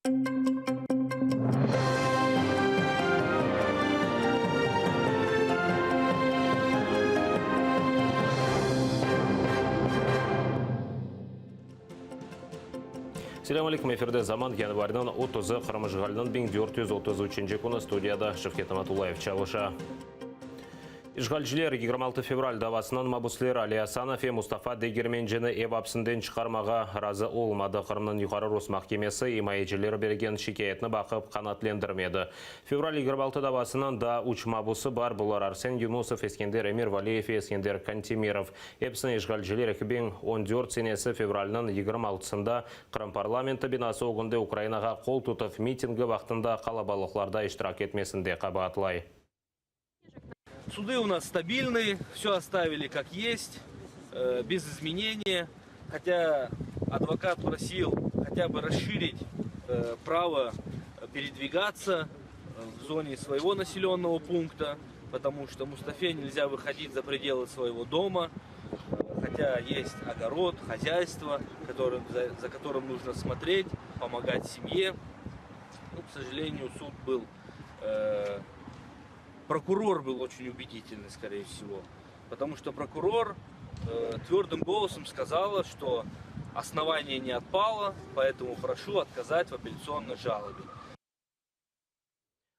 Selâm aleyküm, efirde Zaman, yanvarniñ 30-ı, Qırım işğaliniñ 1433-nci künü, studiyada Şevket Amatullayev çalışa. İşğalciler 26 fevral davasınıñ mabüsleri Ali Asanov ve Mustafa Degermencini ev apsinden çıqarmağa razı olmadı. Qırımnıñ Yuqarı Rus mahkemesi imayecileri bergen şikâyetni baqıp qanaatlendirmedi. Fevral 26 davasınıñ daa üç mabüsi bar, bular Arsen Yunusov, Eskender Emirvaliyev ve Eskender Kantemirov. Episini işğalciler 2014 senesi fevralniñ 26-sında Qırım parlamenti binası ögünde Ukrainağa qol tutuv mitingi vaqtında qalabalıqlarda iştirak etmesinde qabaatlay. Суды у нас стабильные, все оставили как есть, без изменения. Хотя адвокат просил хотя бы расширить право передвигаться в зоне своего населенного пункта, потому что Мустафе нельзя выходить за пределы своего дома, хотя есть огород, хозяйство, которым, за, за которым нужно смотреть, помогать семье. Ну, к сожалению, суд был прокурор был очень убедительный, скорее всего. Потому что прокурор твердым голосом сказала, что основание не отпало, поэтому прошу отказать в апелляционной жалобе.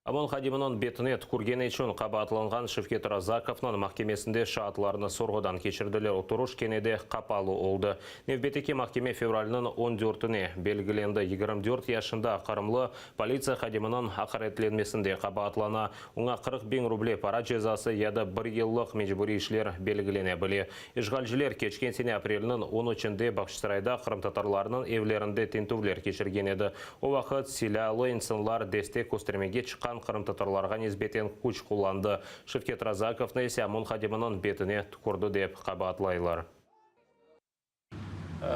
OMON hadiminiñ betine tükürgeni içün qabaatlanğan Şevket Razakovnıñ mahkemesinde şaatlarnı sorğudan keçirdiler. Oturış kene de qapalı oldı. Nevbetteki mahkeme fevralniñ on dörtüne belgilendi. 24 yaşında qırımlı politsiya hadiminiñ aqaretlenmesinde qabaatlana. Oña 40 biñ ruble para cezası ya da bir yıllıq mecburiy işler belgilene bile. İşğalciler keçken sene aprelniñ 13-nde Bağçasarayda qırımtatarlarnıñ evlerinde tintüvler keçirgen edi. O vaqıt silâlı insanlar destek köstermege çıqqan qırımtatarlarğa nisbeten küç qullandı. Şevket Razakovnı ise OMON hadiminiñ betine tükürdi dep qabaatlaylar.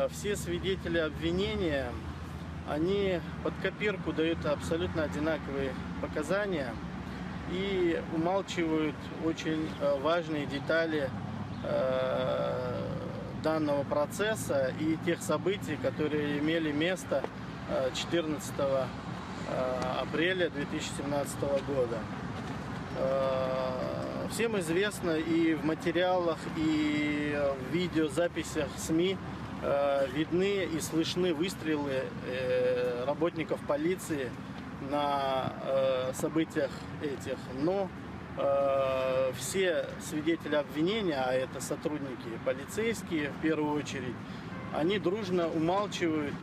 Все свидетели обвинения, они под копирку дают абсолютно одинаковые показания и умалчивают очень важные детали данного процесса и тех событий, которые имели место 14 апреля 2017 года. Всем известно и в материалах, и в видеозаписях СМИ видны и слышны выстрелы работников полиции на событиях этих. Но все свидетели обвинения, а это сотрудники полицейские в первую очередь, они дружно умалчивают.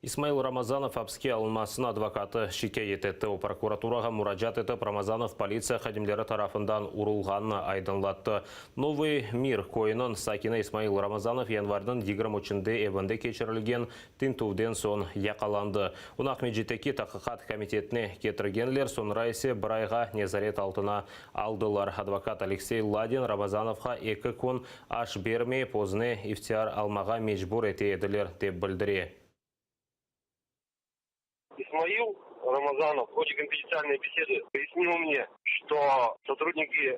İsmail Ramazanov apiske alınmasını advokatı şikâyet etti. O, prokuraturağa muracaat etip, Ramazanov politsiya hadimleri tarafından urulğanını aydınlattı. Novıy Mir köyüniñ sakini İsmail Ramazanov yanvarniñ 23-nde evinde keçirilgen tintüvden soñ yaqalandı. Onı Aqmescitteki Taqiqat komitetine ketirgenler, soñra ise bir ayğa nezaret altına aldılar. Advokat Aleksey Ladin Ramazanovğa eki kün aş bermeyip, özüne ihtiyar almağa mecbur ete ediler, dep bildire. Исмаил Рамазанов в ходе конфиденциальной беседы пояснил мне, что сотрудники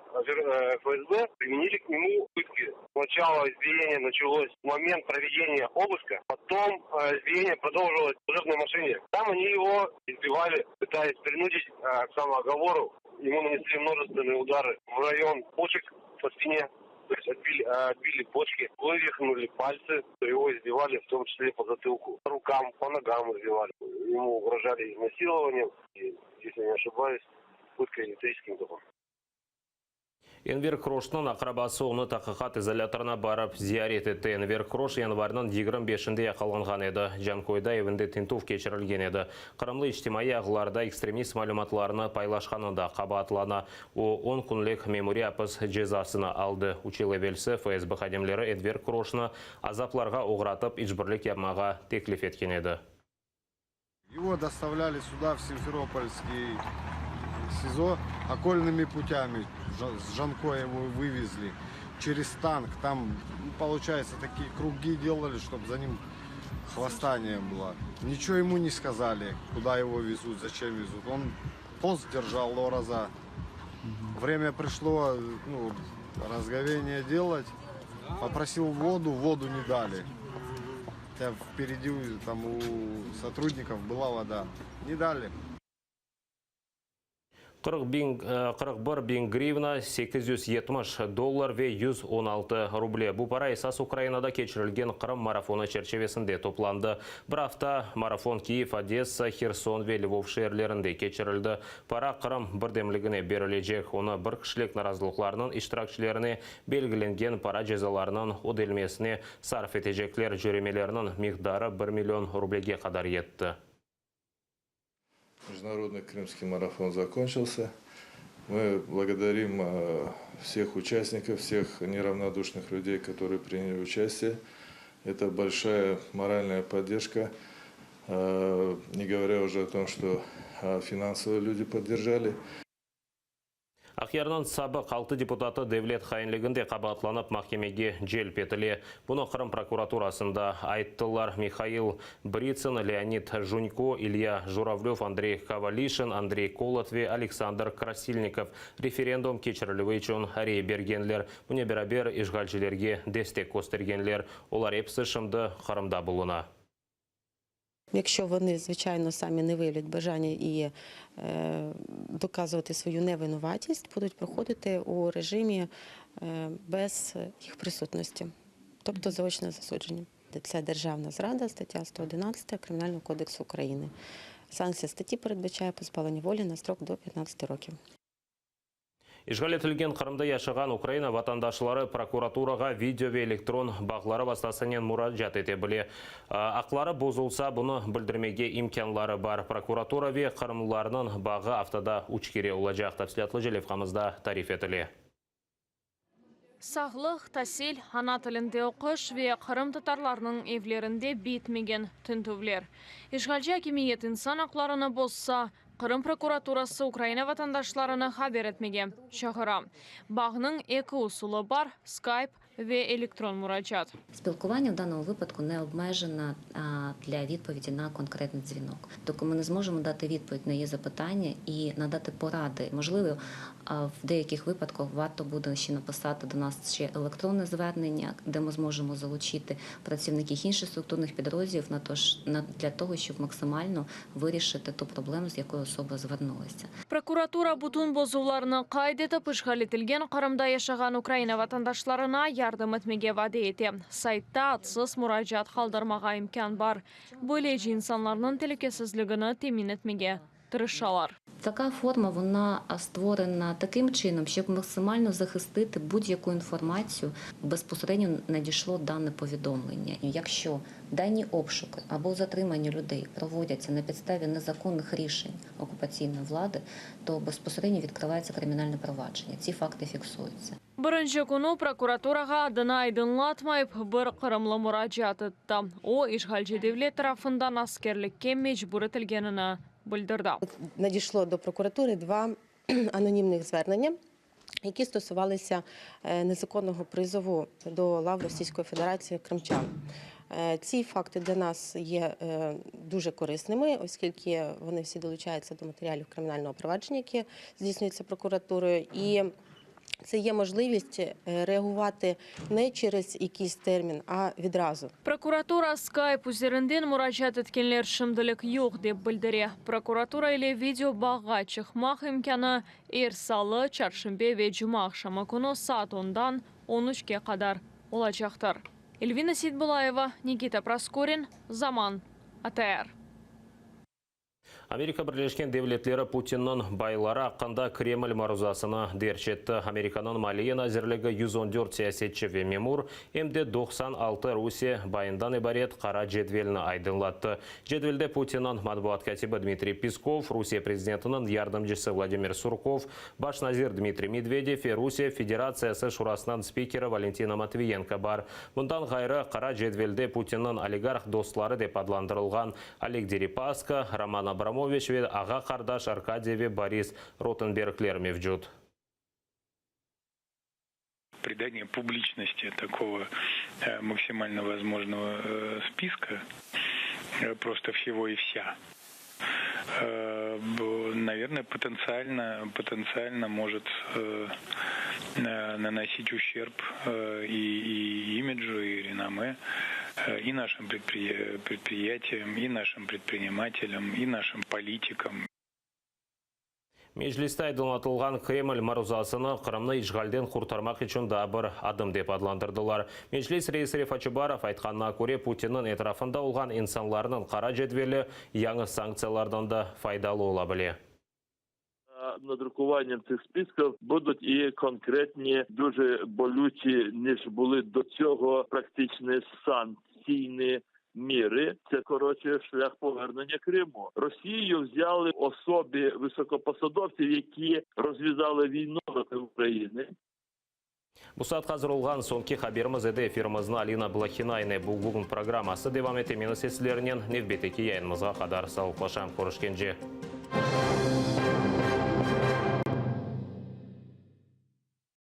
ФСБ применили к нему пытки. Сначала избиение началось в момент проведения обыска, потом избиение продолжилось в служебной машине. Там они его избивали, пытаясь принудить к самооговору. Ему нанесли множественные удары в район почек по спине, то есть отбили почки, вывихнули пальцы, его избивали в том числе по затылку, по рукам, по ногам избивали. Ему угрожали изнасилованием, и, если не ошибаюсь, пыткой электрическим током. Enver Kroşnıñ aqrabası onı taqiqat izolâtorına barıp ziyaret etti. Enver Kroş yanvarniñ 25-inde yaqalanğan edi. Canköyde evinde tintüv keçirilgen edi. Qırımlı içtimaiy ağlarda ekstremist malümatlarını paylaşqanında qabaatlana. O, 10 künlik memuriy apis cezasını aldı. 3 yıl evelsi FSB hadimleri Enver Kroşnı azaplarğa oğratıp işbirlik yapmağa teklif etken edi. Его доставляли сюда, в Симферопольский СИЗО, окольными путями. С Джанкоя его вывезли через танк. Там, ну, получается, такие круги делали, чтобы за ним хвоста не было. Ничего ему не сказали, куда его везут, зачем везут. Он пост держал ораза. Время пришло, ну, разговение делать. Попросил воду, воду не дали. Хотя впереди там у сотрудников была вода. Не дали. 41 biñ grivna, 870 dollar ve 116 ruble. Bu para esas Ukrainada keçirilgen Qırım marafonı çerçivesinde toplandı. Bir afta marafon Kiyev, Odessa, Herson ve Lvov şeerlerinde keçirildi. Para Qırım birdemligine berilecek. Onı bir kişilik narazılıqlarnıñ iştirakçilerine belgilengen para cezalarınıñ ödelmesine sarf etecekler. Cöremelerniñ miqdarı bir million rublege qadar yetti. Международный крымский марафон закончился. Мы благодарим всех участников, всех неравнодушных людей, которые приняли участие. Это большая моральная поддержка, не говоря уже о том, что финансово люди поддержали. Aqyarnıñ sabıq altı deputatı devlet hainliginde qabaatlanıp mahkemege celp etile. Bunı Qırım prokuraturasında ayttılar. Mihail Britsın, Leonid Junko, İlya Juravlöv, Andrey Kovalişin, Andrey Kolot ve Aleksandr Krasilnikov referendum keçirilüvi içün rey bergenler. Bunen beraber işğalcilerge destek köstergenler. Olar episi şimdi Qırımda buluna. Якщо вони, звичайно, самі не виявлять бажання і доказувати свою невинуватість, будуть проходити у режимі без їх присутності, тобто заочне засудження. Це державна зрада, стаття 111 Кримінального кодексу України. Санкція статті передбачає позбавлення волі на строк до 15 років. İşğal etilgen Qırımda yaşağan Ukraina vatandaşları prokuraturağa video ve elektron bağları vastasınen muracaat ete bile. Aqları bozulsa, bunı bildirmege imkânları bar. Prokuratura ve qırımlılarnıñ bağı aftada üç kere olacaq. Tafsilâtlıca levhamızda tarif etile. Sağlıq, tasil, ana tilinde oquş ve qırımtatarlarnıñ evlerinde bitmegen tintüvler. İşğalci akimiyet insan aqlarını bozsa, Qırım prokuraturası Ukraina vatandaşlarını haber etmege çağıra. Bağnıñ eki usulı bar, Skype ve elektron muracaat. Спілкування в даному випадку не обмежено для відповіді на конкретний дзвінок. Доки ми не зможемо дати відповідь на її запитання і надати поради. Можливо, в деяких випадках варто буде ще написати до нас ще електронне звернення, де ми зможемо залучити працівників інших структурних підрозділів на то ж, на, для того, щоб максимально вирішити ту проблему, з якою особа звернулася. Prokuratura bütün bozuvlarnı qayd etip, işğal etilgen Qırımda yaşağan Ukraina vatandaşlarına yardım etmege vade ete. Saytta adsız muracaat qaldırmağa imkân bar. Böylece insanlarnıñ telükesizligini temin etmege tırışalar. Така форма вона створена таким чином, щоб максимально захистити будь-яку інформацію, безпосередньо надійшло дане повідомлення. Якщо дані обшуки або затримання людей проводяться на підставі незаконних рішень окупаційної влади, то безпосередньо відкривається кримінальне провадження. Ці факти фіксуються. Birinci künü prokuraturağa adını aydınlatmayıp bir qırımlı muracaat etti. O, işğalci devlet tarafından askerlikke mecbur etilgenini bildirdi. Надійшло до прокуратури два анонімних звернення, які стосувалися незаконного призову до лав Російської Федерації кримчан. Ці факти для нас є дуже корисними, оскільки вони всі долучаються до матеріалів кримінального провадження, які здійснюються прокуратурою. І це є можливість реагувати не через якийсь термін, а відразу. Prokuratura Skype üzerinden muracaat etkenler şimdilik yoq, dep bildire. Prokuratura ile video bağğa çıqmaq imkânı er salı, çarşenbe ve cumaaqşamı künü saat ondan 13-ke qadar olacaqtır. Elvina Seytbulayeva, Nikita Proskorin, Zaman, ATR. Amerika Birleşken Devletleri Putinniñ bayları aqqında Kreml maruzasını derc etti. Amerikanıñ Maliye nazirligi 114 siyasetçi ve memur, em de 96 Rusiye bayından ibaret qara cedvelni aydınlattı. Cedvelde Putinniñ matbuat kâtibi Dmitriy Peskov, Rusiye prezidentiniñ yardımcısı Vladimir Surkov, baş nazir Dmitriy Medvedev ve Rusiye Federatsiyası Şurasınıñ spikeri Valentina Matviyenko bar. Bundan ğayrı, qara cedvelde Putinniñ oligarh dostları dep adlandırılğan Oleg Deripaska, Roman Abramoviç ve ağa-qardaş Arkadiy ve Boris Rotenbergler mevcut. Придание публичности такого максимально возможного списка, просто всего и вся, наверное, потенциально, потенциально может наносить ущерб и, и имиджу, и реноме. и нашим предприятиям, и нашим предпринимателям, и нашим политикам. Mecliste aydınlatılğan Kreml maruzasını Qırımnı işğalden qurtarmaq içün daa bir adım dep adlandırdılar. Meclis reisi Refat Çubarov aytqanına köre, Putinniñ etrafında olğan insanlarnıñ qara cedveli yañı sanktsiyalardan da faydalı ola bile. Надрукуванням цих списків будуть і конкретні, дуже болючі, ніж були до цього практичні санкційні міри. Це коротше шлях повернення Криму. Росію взяли особі високопосадовців, які розв'язали війну проти України. Bu saat azır olğan soñki haberimiz edi efirimizni Alina Blahina ile bugün programması devam ete. Men sizlernen nevbetteki yayınımızğa qadar sağlıqlaşam körüşkence.